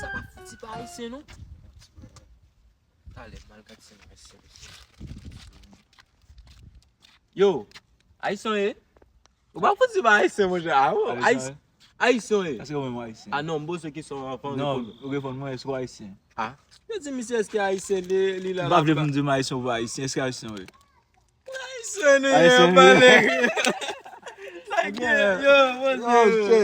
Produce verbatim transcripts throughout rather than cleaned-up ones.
Sa pa fouti pa ayisyen, non. Talè, m al gad si m ayisyen, mesye. Yo, ayisyen w ye? Ou pa fouti pa ayisyen, monchè. Ah, oh, ayisyen w ye? Èske ou menm ayisyen? Ah non, m poze kesyon an, pa reponn. Non, ou reponn mwen, èske ou ayisyen? Ah, yo di misye èske ayisyen li, li la. M pa vle pou m di m ayisyen ou pa ayisyen, èske ayisyen w ye? Ayisyen nou ye, pale. Yo, yo, yo.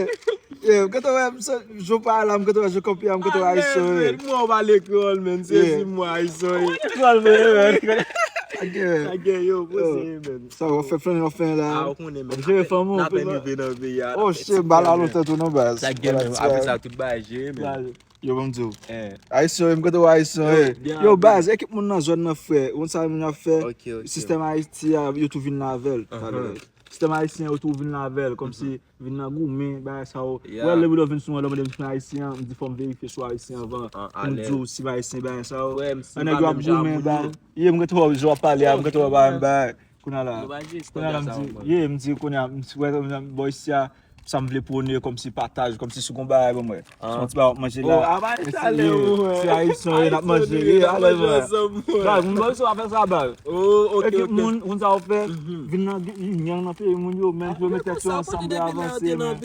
Yo, kote wè m sot, jou pa la, m kote wè jou kanpe a, m kote wè ayisyen w ye. Mwen w pale kreyòl, men, sezi mwen ayisyen w ye. Kreyòl, men. Sa gen, yo, poze, men. Sa w fè flannen w ap fè la? Ah, ou konnen, men. Jere fanm ou, n ap rive nan peyi a. Oh shit, bal a lontan tou non, baz. Sa gen, men, apre sa, tout bagay jere, men. Yo, ban m di w. Ayisyen, m kote w ayisyen, eh. Yo, baz, ekip moun nan zòn nan, frè. Ou konn sa moun ap fè? Sistèm Ayiti a, yo tou vin la avè l. Sistèm ayisyen, yo tou vin la avè l. Kòmsi, vin nan goumen, bagay sa yo. Wè, lè Wido vin sou mwen, lè mwen di m ayisyen, m di fò m verifye si w ayisyen anvan. Pou m di w si m ayisyen, bagay sa yo. Nèg yo ap goumen, bagay. Ye, m kote w, jan w ap pale a, m kote w, bagay, bagay. Kounye a la, kounye a la, m di, ye, m di, kounye a, m si wè, bò isi a, sa m vle pwone, kòmsi pataj, kòmsi si gon bagay ban mwen. Si yon ti bagay w ap manje la, se ayisyen, ye, n ap manje, ye, alèz, mwen. Baz, m panse w ap fè sa, baz. Ekip moun, moun sa w fè, vin nan, vin nan peyi moun yo, men pou yo met tèt yo ansanm pou yo avanse, men.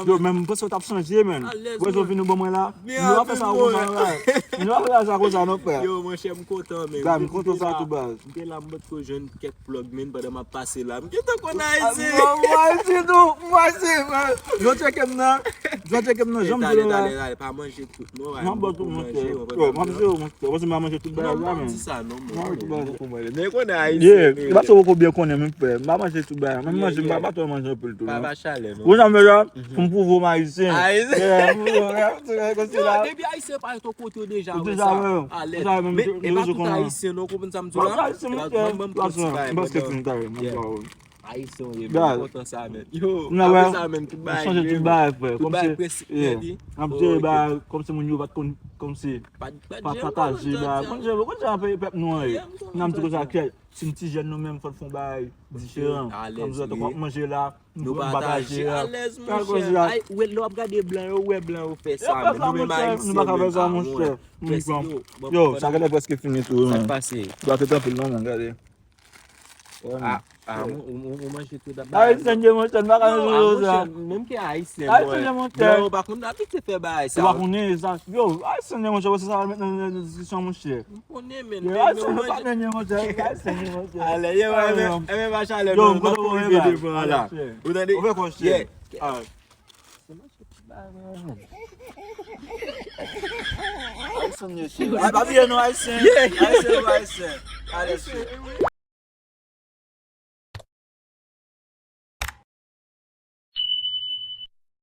Yo, men m panse w t ap chanje, men. Wè, jan w vin ban mwen la, nou ap fè sa konsa, non, baz. Nou ap fè sa konsa, non, frè. Yo, monchè, m kontan, men. Baz, m kontan sa tou, baz. M te la, m potko jwenn kèk plug, men, pandan m ap pase la. M gentan konn Ayiti. Mwen, mwen Ayiti tou, mwen Ayiti, man. Jan w tcheke m nan, jan w tcheke m nan, jan m di w la. Talè, talè, talè, pa manje tout, non. M ap ba w tout, monchè. Yo, m ap di w, monchè, paske m pa manje tout bagay la, men. Non, m pa di sa, non, mwen. M ap ba w tout bagay. Men konnen Ayiti, ye, men. E pa sa w poko byen konnen, men, frè. M pa manje tout bagay. Men m manje, m pa, pa twò manje anpil tou, non. Pa, pa chalè, non. Ou jan m fè la, pou m pwouve w m ayisyen. Ayisyen. Yeah, pou m pwouve w, kòmsi la. Yo, depi ayisyen parèt yon kote, w deja wè sa. Alèz. Men, e pa tout ayisyen, non, w konprann sa m di w la? Ayisyen, monchè. Ban m, ban m ti bagay, ban m. Ayisyen w ye, m kontan sa, men. Yo, apre sa, men, tout bagay, chanje tout bagay, frè. Tout bagay prèske pèdi. N ap jere bagay, kòmsi moun yo pa t konn, kòmsi, pa pataje bagay. Konn jan, konn jan pèp nou an ye. N ap di konsa, kè, si n ti jèn nou menm, fò n fè yon bagay diferan. Kòmsi, w ap manje la, nou pataje la. Alèz, monchè. Ay, wè, lè w ap gade blan yo, ou wè blan yo fè sa, men nou menm ayisyen, nou pa ka fè sa, monchè. Yo, sa genlè prèske fini tou, men. Sa k pase? Dwa te tanpil non, men, gade. Ah, ah, ou, ou, ou manje tout bagay. Ayisyen, monchè, m pa ka manje sa. Menm ke ayisyen, ayisyen, monchè. Yo, pa konn abitye fè bagay sa. Ou pa konnen sa. Yo, ayisyen, monchè, wè se sa met nan, nan diskisyon, monchè. M konnen, men, men, ayisyen, monchè. Alè, yo, e men, e men, machalè, non, m ap rive devan la. Ou tande? Ou fè kòchye. Yeah. Se manje tout bagay, mwen. Ayisyen, mesye. Ay, pa bliye nou, ayisyen. Ayisyen, nou ayisyen. Alèz, mesye.